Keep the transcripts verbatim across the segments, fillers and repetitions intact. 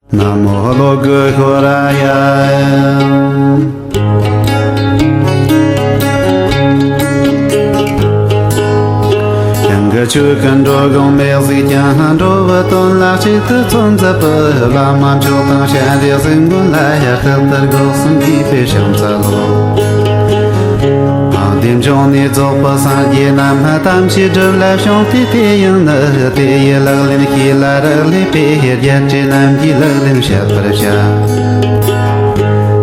ན་མོ་བློ་གི་ཤོ་ར་ཡ། ཡང་གི་ཆོས་ཀུན་འགྲོ་དགོངས་མེད་གཟིགས་ཀྱང་། འགྲོ་བའི་དོན་ལ་གཅིག་ཏུ་བརྩོན་མཛད་པའི། བླ་མ་མཆོག་དང་སྤྱན་རས་གཟིགས་མགོན་ལ་ཡང་། རྟག་ཏུ་དགོངས་སུ་འདུས་པའི་ཕྱག་འཚལ་ལོ། འཕགས་བདེ་འབྱུང་གནས་རྫོགས་པའི་སངས་རྒྱས་རྣམས། དམ་ཆོས་སྒྲུབ་ལ་བྱུང་སྟེ་དེ་ཡང་ནི། དེ་ཡི་ལག་ལེན་ཤེས་ལ་རག་ལས་པའི། རྒྱལ་སྲས་རྣམས་ཀྱི་ལག་ལེན་བཤད་པར་བྱ།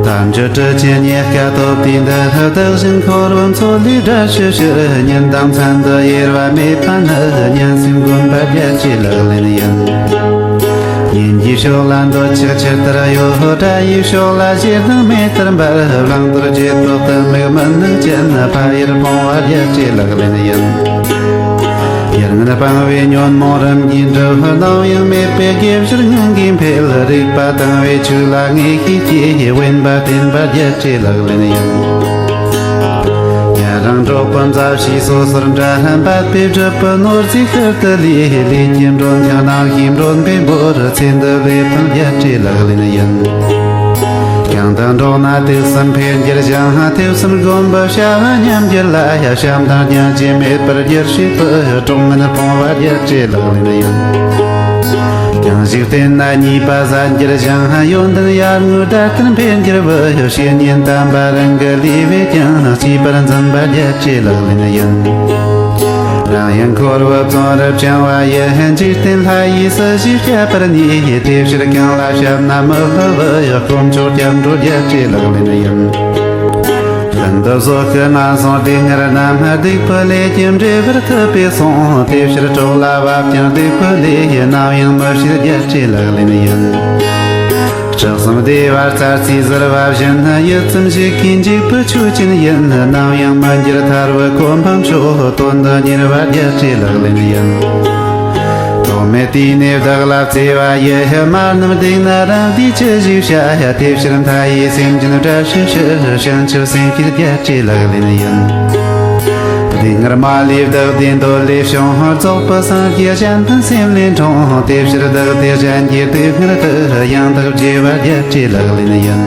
དལ་འབྱོར་གྲུ་ཆེན་རྙེད་དཀའ་ཐོབ་དུས་འདི། བདག་གཞན་འཁོར་བའི་མཚོ་ལས་བསྒྲལ་ཕྱིར་ཕྱིར། ཉིན་དང་མཚན་དུ་གཡེར་བ་མེད་པ་ནི། སྙན་སེམས་བསྒོམ་པ་རྒྱལ་སྲས་ལག་ལེན་ཡིན། གཉེན་གྱི་ཕྱོགས་ལ་འདོད་ཆགས་ཇི་ལྟར་ཡོད། དགྲ་ཡི་ཕྱོགས་ལ་ཞེ་སྡང་མེ་ལྟར་འབར། བླང་དོར་བྱེད་དོ་གཏི་མུག་མུན་ནག་ཅན། ཕ་ཡུལ་སྤོང་བ་རྒྱལ་སྲས་ལག་ལེན་ཡིན། ཡུལ་ངན་སྤངས་པས་ཉོན་མོངས་རིམ་གྱིས་འགྲིབ། ནམ་ཡང་མེད་པའི་དགེ་བཤེས་ངང་གིས་འཕེལ། རིག་པ་དྭངས་པས་ཆོས་ལ་ངེས་ཤེས་སྐྱེས། དབེན་པ་བསྟེན་པ་རྒྱལ་སྲས་ལག་ལེན་ཡིན། ཉན་རང་གྲོགས་པོ་མཛའ་བཤེས་སོ་སོར་འདྲ། འབད་པས་སྒྲུབ་པའི་ནོར་རྫས་ཤུལ་དུ་ལུས། ལས་ཀྱི་མགྲོན་ཁྱིམ་རྣམ་ཤེས་མགྲོན་པོས་འབོར། ཚེ་འདི་ལས་ཕན་རྒྱལ་སྲས་ལག་ལེན་ཡིན། གང་དང་འགྲོགས་ན་དུས་གསུམ་འཕེལ་འགྱུར་ཞིང་། དུས་གསུམ་སྒོམ་པའི་བྱ་བ་ཉམས་འགྱུར་ལ། བྱམས་དང་སྙིང་རྗེ་མེད་པར་འགྱུར་བྱེད་པའི། གྲོགས་ངན་སྤོང་བ་རྒྱལ་སྲས་ལག་ལེན་ཡིན། ཀྱང་ཞིག་བསྟེན་ན་ཉེས་པ་ཟད་འགྱུར་ཞིང་། ཡོན་ཏན་ཡར་ངོའི་ཟླ་ལྟར་འཕེལ་འགྱུར་བའི། བཤེས་གཉེན་དམ་པ་རང་གི་ལུས་པས་ཀྱང་། གཅེས་པར་འཛིན་པ་རྒྱལ་སྲས་ལག་ལེན་ཡིན། རང་ཡང་འཁོར་བའི་བཙོན་རར་བཅིངས་པ་ཡི། འཇིག་རྟེན་ལྷ་ཡི་སྲིད་ཞིའི་བསྐྱབ་པར་ནུས། དེ་ཕྱིར་གང་ལ་བཤད་ན་མི་སླུ་བའི། དཀོན་མཆོག་སྐྱབས་འགྲོ་རྒྱལ་སྲས་ལག་ལེན་ཡིན། ཤིན་ཏུ་བཟོད་ཤིང་ངན་སོང་སྡུག་བསྔལ་རྣམས། སྡིག་པའི་ལས་ཀྱིས་འབྲས་བུར་ཐུབ་པས་གསུངས། དེ་ཕྱིར་གྲོགས་ལ་བབ་ཀྱང་སྡིག་པའི་ལས། ནམ་ཡང་མི་བྱེད་རྒྱལ་སྲས་ལག་ལེན་ཡིན། སྐྲག་སེམས་བདེ་བ་བཙལ་ཚུལ་ཟུར་བ་བཞིན། ཡིད་ཙམ་ཞིག་གིས་འཇིག་པའི་ཆོས་ཅན་ཡིན། ནམ་ཡང་མི་འགྱུར་ཐར་བའི་གོ་འཕང་མཆོག་དོན་དུ་གཉེར་བ་རྒྱལ་སྲས་ལག་ལེན་ཡིན། ཐོག་མེད་དུས་ནས་བདག་ལ་བརྩེ་བ་ཡི། དམར་ནམ་སྡུག་ན་རང་བདེ་ཅི་ཞིག་བྱ། དེ་ཕྱིར་མཐའ་ཡས་སེམས་ཅན་བསྒྲལ་ཕྱིར་ཕྱིར། བྱང་ཆུབ་སེམས་བསྐྱེད་རྒྱལ་སྲས་ལག་ལེན་ཡིན། སྡུག་བསྔལ་མ་ལུས་བདག་བདེ་འདོད་ལས་བྱུང་། རྫོགས་པའི་སངས་རྒྱས་གཞན་དོན་སེམས་ལས་འཁྲུངས། དེ་ཕྱིར་བདག་བདེ་གཞན་གྱི་སྡུག་བསྔལ་དུ། ཡང་དག་བརྗེ་བ་རྒྱལ་སྲས་ལག་ལེན་ཡིན།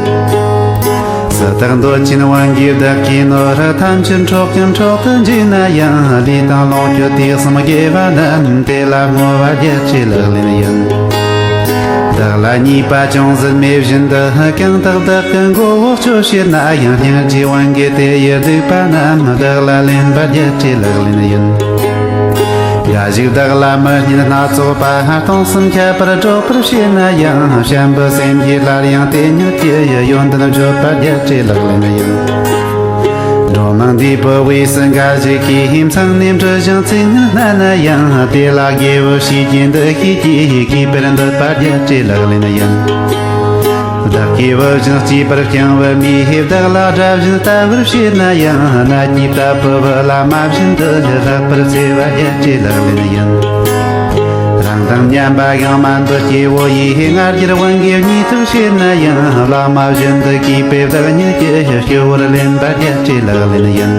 སུ་དག་འདོད་ཆེན་དབང་གིས་བདག་གི་ནོར། ཐམས་ཅད་འཕྲོག་ཀྱང་འཕྲོག་ཏུ་འཇུག་ན་ཡང་། ལུས་དང་ལོངས་སྤྱོད་དུས་གསུམ་དགེ་བ་རྣམས། དེ་ལ་བསྔོ་བ་རྒྱལ་སྲས་ལག་ལེན་ཡིན། བདག་ལ་ཉེས་པ་ཅུང་ཟད་མེད་བཞིན་དུ། གང་དག་བདག་གི་མགོ་བོར་སྤྱོད་བྱེད་ན་ཡང་། སྙིང་རྗེའི་དབང་གིས་དེ་ཡི་སྡིག་པ་རྣམས། བདག་ལ་ལེན་པ་རྒྱལ་སྲས་ལག་ལེན་ཡིན། འགའ་ཞིག་བདག་ལ་མི་སྙན་སྣ་ཚོགས་པ། སྟོང་གསུམ་ཁྱབ་པར་སྒྲོག་པར་བྱེད་ན་ཡང་། བྱམས་པའི་སེམས་ཀྱིས་སླར་ཡང་དེ་ཉིད་ཀྱི། ཡོན་ཏན་བརྗོད་པ་རྒྱལ་སྲས་ལག་ལེན་ཡིན། འགྲོ་མང་འདུས་པའི་དབུས་སུ་འགའ་ཞིག་གིས། མཚང་ནས་འབྲུ་བཞིན་ཚིག་ངན་སྨྲ་ན་ཡང་། དེ་ལ་དགེ་བའི་བྱས་རྗེས་འདི་ཤེས་ཀྱིས། གུས་པར་འདུད་པ་རྒྱལ་སྲས་ལག་ལེན་ཡིན། བདག་གིས་བུ་བཞིན་གཅེས་པར་བསྐྱངས་པའི་མིས། བདག་ལ་དགྲ་བཞིན་ལྟ་བར་བྱེད་ན་ཡང་། མནའ་སྐྱེས་བཏབ་པའི་བུ་བླ་མ་བཞིན་དུ། ལྷག་པར་བརྩེ་བ་རྒྱལ་སྲས་ལག་ལེན་ཡིན། རང་དང་མཉམ་པ་ཡང་མན་པའི་སྐྱེ་བོ་ཡིས། ང་རྒྱལ་དབང་གིས་བརྙས་ཐབས་བྱེད་ན་ཡང་། བླ་མ་བཞིན་དུ་གུས་པས་བདག་ཉིད་ཀྱི། སྤྱི་བོར་ལེན་པ་རྒྱལ་སྲས་ལག་ལེན་ཡིན།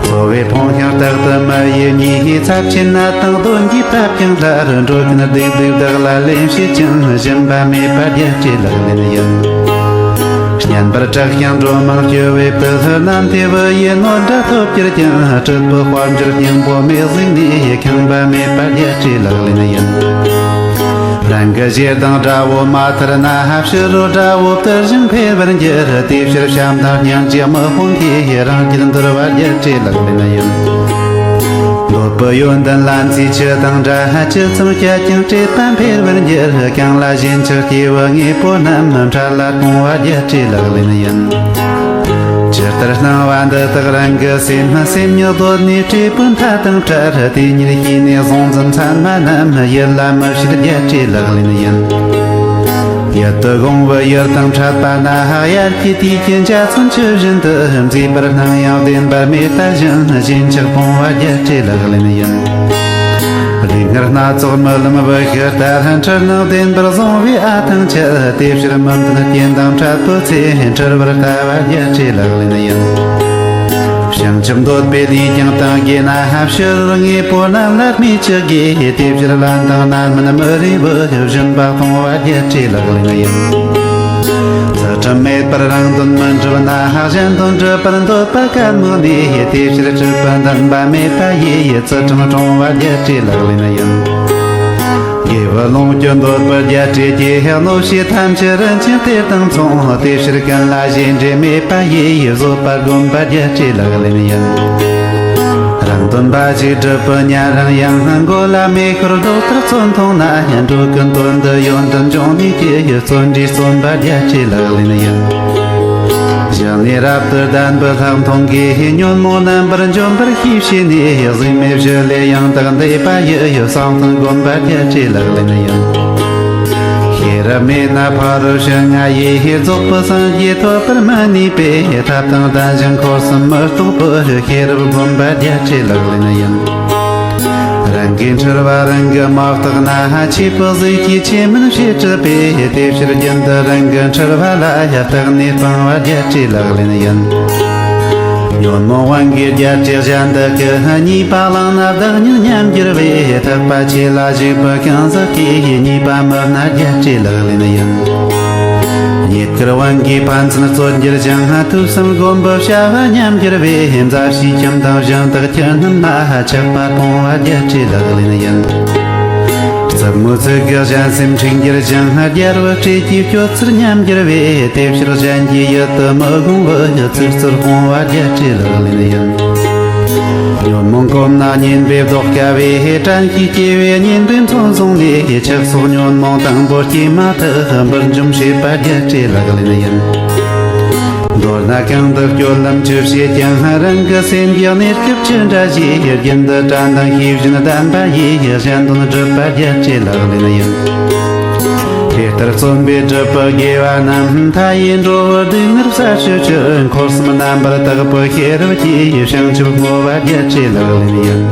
འཚོ་བའི་ཕོངས་ཤིང་རྟག་ཏུ་མི་ཡུལ་ཉེས། ཚབས་ཆེ་ན་དང་གདོན་གྱིས་བཏབ་ཀྱང་སླར། འགྲོ་ཀུན་སྡིག་སྡིག་བདག་ལ་ལེན་བྱེད་ཅིང་། སྦྱིན་པ་མེད་པ་རྒྱལ་སྲས་ལག་ལེན་ཡིན། བསྙེན་པར་གྲགས་ཤིང་འགྲོ་མང་སྐྱོ་བའི་ཕུལ། ནམ་དེ་བུ་ཡི་ནོར་འདྲ་ཐོབ་གྱུར་ཀྱང་། སྲིད་པའི་དཔལ་འབྱོར་སྙིང་པོ་མེད་གཟིགས་ནས། ཁེངས་པ་མེད་པ་རྒྱལ་སྲས་ལག་ལེན་ཡིན། རང་གི་ཞེ་སྡང་དགྲ་བོ་མ་ཐར་ན། ཕྱི་རོལ་དགྲ་བོ་བཏུལ་ཞིང་འཕེལ་བར་འགྱུར། དེ་ཕྱིར་བྱམས་དང་སྙིང་རྗེ་དམག་དཔུང་གིས། རང་རྒྱུད་འདུལ་བ་རྒྱལ་སྲས་ལག་ལེན་ཡིན། འདོད་པའི་ཡོན་ཏན་ལ་འཚེ་ཆུ་དང་འདྲ། ཇི་ཙམ་བསྐྱལ་ཀྱང་བཀྲེས་པ་འཕེལ་བར་འགྱུར། གང་ལ་ཞེན་ཆགས་སྐྱེ་བོའི་དངོས་པོ་རྣམས། འཕྲལ་ལ་སྤོང་བ་རྒྱལ་སྲས་ལག་ལེན་ཡིན། ཇི་ལྟར་སྣང་བ་འདི་དག་རང་གི་སེམས། སེམས་ཉིད་གདོད་ནས་བཀྲེས་པའི་མཐའ་དང་བྲལ། དེ་ཉིད་ཤེས་ནས་གཟུང་འཛིན་མཚན་མ་རྣམས། ཡིད་ལ་མི་བྱེད་རྒྱལ་སྲས་ལག་ལེན་ཡིན། ཡིད་དུ་དགོངས་པའི་ཡུལ་དང་འཕྲད་པ་ན། དབྱར་གྱི་དུས་ཀྱི་འཇའ་ཚོན་ཆུ་བཞིན་དུ། མཛེས་པར་སྣང་ཡང་བདེན་པར་མེད་ལྟ་ཞིང་། ཞེན་ཆགས་སྤོང་བ་རྒྱལ་སྲས་ལག་ལེན་ཡིན། སྡུག་བསྔལ་སྣ་ཚོགས་རྨི་ལམ་བུ་ཤི་ལྟར། འཁྲུལ་སྣང་བདེན་པར་བཟུང་བའི་ཨ་ཐང་ཆད། དེ་ཕྱིར་མི་མཐུན་རྐྱེན་དང་འཕྲད་པའི་ཚེ། འཁྲུལ་བར་ལྟ་བ་རྒྱལ་སྲས་ལག་ལེན་ཡིན། བྱང་ཆུབ་འདོད་པའི་ལུས་ཀྱང་བཏང་དགོས་ན། ཕྱི་རོལ་དངོས་པོ་རྣམས་ལ་སྨོས་ཅི་དགོས། དེ་ཕྱིར་ལན་དང་རྣམ་སྨིན་མི་རིགས་པའི་སྦྱིན་པ་གཏོང་བ་རྒྱལ་སྲས་ལག་ལེན་ཡིན། ཚུལ་ཁྲིམས་མེད་པར་རང་དོན་མི་འགྲུབ་ན། གཞན་དོན་སྒྲུབ་པར་འདོད་པ་གལ་མོ་ནས། དེ་ཕྱིར་སྤྲུལ་པའི་འདུན་པ་མེད་པ་ཡིས། ཚུལ་ཁྲིམས་སྲུང་བ་རྒྱལ་སྲས་ལག་ལེན་ཡིན། དགེ་བའི་ལོངས་སྤྱོད་འདོད་པ་རྒྱལ་སྲས་ཀྱི། གནོད་བྱེད་ཐམས་ཅད་རིན་ཆེན་གཏེར་དང་མཚུངས། དེ་ཕྱིར་ཀུན་ལ་གཞན་འདྲེས་མེད་པ་ཡིས། བཟོད་པ་བསྒོམ་པ་རྒྱལ་སྲས་ལག་ལེན་ཡིན། རང་དོན་འབའ་ཞིག་སྒྲུབ་པའི་ཉན་རང་ཡང་། མགོ་ལ་མེ་ཤོར་རྡོག་ལྟར་བརྩོན་མཐོང་ན། འགྲོ་ཀུན་དོན་དུ་ཡོན་ཏན་འབྱུང་ནུས་ཀྱི། བརྩོན་འགྲུས་རྩོམ་པ་རྒྱལ་སྲས་ལག་ལེན་ཡིན། གཞི་ནས་རབ་ཏུ་ལྡན་པའི་ལྷག་མཐོང་གིས། ཉོན་མོངས་རྣམ་པར་འཇོམས་པར་ཤེས་བྱས་ནས། གཟུགས་མེད་བཞི་ལས་ཡང་དག་འདས་པ་ཡི། གསང་མཐོང་བསྒོམ་པ་རྒྱལ་སྲས་ལག་ལེན་ཡིན། ཤེས་རབ་མེད་ན་ཕ་རོལ་ཕྱིན་ལྔ་ཡི། རྫོགས་པའི་སངས་རྒྱས་ཐོབ་པར་མི་ནུས་པས། ཐབས་དང་ལྡན་ཞིང་འཁོར་གསུམ་མི་རྟོགས་པའི། ཤེས་རབ་བསྒོམ་པ་རྒྱལ་སྲས་ལག་ལེན་ཡིན། རང་གིས་འཁྲུལ་བ་རང་གིས་མ་བརྟགས་ན། ཆོས་པའི་གཟུགས་ཀྱིས་ཆོས་མིན་ཞེས་གྲགས་པས། དེ་ཕྱིར་རྒྱུན་དུ་རང་གི་འཁྲུལ་བ་ལ། བརྟགས་ནས་སྤང་བ་རྒྱལ་སྲས་ལག་ལེན་ཡིན། ཉོན་མོངས་དབང་གིས་རྒྱལ་སྲས་གཞན་དག་གི། ཉེས་པ་བླངས་ན་བདག་ཉིད་ཉམས་འགྱུར་བས། ཐེག་པ་ཆོས་ལ་ཞུགས་པའི་གང་ཟག་གིས། ཉེས་པ་མི་སྨྲ་རྒྱལ་སྲས་ལག་ལེན་ཡིན། རྙེད་དཀར་དབང་གིས་ཕན་ཚུན་རྩོད་འགྱུར་ཞིང་། ཐོས་བསམ་སྒོམ་པའི་བྱ་བ་ཉམས་འགྱུར་བས། མཛའ་བཤེས་ཁྱིམ་དང་གཞན་དག་ཁྱིམ་རྣམས་ན། ཆགས་པ་སྤོང་བ་རྒྱལ་སྲས་ལག་ལེན་ཡིན། རྩུབ་མོའི་ཚིག་གིས་གཞན་སེམས་འཁྲུག་འགྱུར་ཞིང་། རྒྱལ་བའི་སྲས་ཀྱི་སྤྱོད་ཚུལ་ཉམས་འགྱུར་བས། དེ་ཕྱིར་གཞན་གྱི་ཡུལ་དུ་མི་དགོངས་པའི། ཚིག་རྩུབ་སྤོང་བ་རྒྱལ་སྲས་ལག་ལེན་ཡིན། ཉོན་མོངས་གོམས་ན་གཉེན་པོས་བཟློག་དཀའ་བས། དྲན་ཤེས་སྐྱེ་བས་གཉེན་པོས་མཚོན་བཟུང་ནས། ཆགས་སོགས་ཉོན་མོངས་དང་པོ་སྐྱེས་མ་ཐག། འབུར་འཇོམས་བྱེད་པ་རྒྱལ་སྲས་ལག་ལེན་ཡིན། མདོར་ན་གང་དུ་སྤྱོད་ལམ་ཆོས་བྱེད་ཀྱང་། རང་གི་སེམས་ཀྱི་གནས་སྐབས་ཅི་འདྲ་ཞིག་རྒྱུན་དུ་དྲན་དང་ཤེས་བཞིན་ལྡན་པ་ཡིས། གཞན་དོན་སྒྲུབ་པ་རྒྱལ་སྲས་ལག་ལེན་ཡིན། དེ་ལྟར་བརྩོན་པས་སྒྲུབ་པའི་དགེ་བ་རྣམས། མཐའ་ཡས་འགྲོ་བའི་སྡུག་བསྔལ་བསལ་བྱེད་ཕྱིར། འཁོར་གསུམ་རྣམ་པར་དག་པའི་ཤེས་རབ་ཀྱིས། བྱང་ཆུབ་བསྔོ་བ་རྒྱལ་སྲས་ལག་ལེན་ཡིན།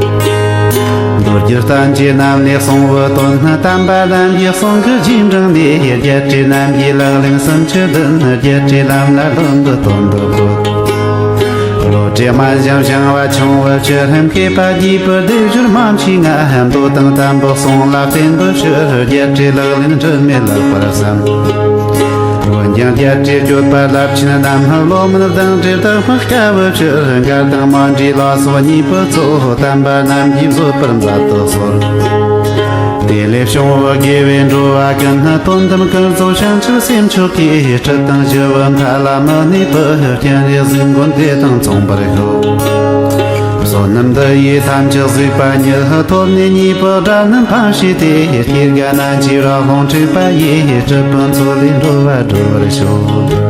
མདོ་རྒྱུད་བསྟན་བཅོས་རྣམས་ལས་གསུངས་པའི་དོན། དམ་པ་ལམ་གྱི་གསུང་གི་རྗེས་འབྲངས་ནས། རྒྱལ་སྲས་རྣམས་ཀྱི་ལག་ལེན་སུམ་ཅུ་བདུན། རྒྱལ་སྲས་ལམ་ལ་ལོན་པའི་དོན་དུ་འབོད། བློ་གྲོས་དམན་ཞིང་བྱང་བ་ཆུང་བའི་ཕྱིར། མཁས་པ་དགྱེས་པའི་སྡེབ་སྦྱོར་མང་ཆེ་ལྔ། མདོ་དང་དམ་པའི་གསུང་ལ་བརྟེན་པའི་ཕྱིར། རྒྱལ་སྲས་ལག་ལེན་སྒྲུབ་མེད་ལེགས་པར་བསམ། འོན་ཀྱང་རྒྱལ་སྲས་སྤྱོད་པ་རླབས་ཆེན་རྣམས། བློ་མུན་དང་བྲལ་དུ་སྨྲ་དཀའ་བའི་ཕྱིར། འགལ་དང་མ་འདྲེས་ལ་སོགས་ཉེས་པའི་ཚོགས། དམ་པ་རྣམས་ཀྱིས་བཟོད་པར་མཛད་དུ་གསོལ། དེ་ལས་བྱུང་བའི་དགེ་བས་འགྲོ་བ་ཀུན། དོན་དམ་ཀུན་རྫོགས་བྱང་ཆུབ་སེམས་མཆོག་གི། སྲིད་དང་ཞི་བའི་མཐའ་ལ་མི་གནས་པར། སྤྱན་རས་གཟིགས་མགོན་དེ་དང་མཚུངས་པར་ཤོག། བསོད་ནམས་འདི་ཡིས་ཐམས་ཅད་གཟིགས་པ་ཉིད། ཐོབ་ནས་ཉེས་པའི་དགྲ་རྣམས་ཕམ་བྱས་ཏེ། སྐྱེ་རྒ་ན་འཆིའི་རགས་རླུང་འཁྲུགས་པ་ཡི། སྲིད་པའི་མཚོ་ལས་འགྲོ་བ་སྒྲོལ་བར་ཤོག།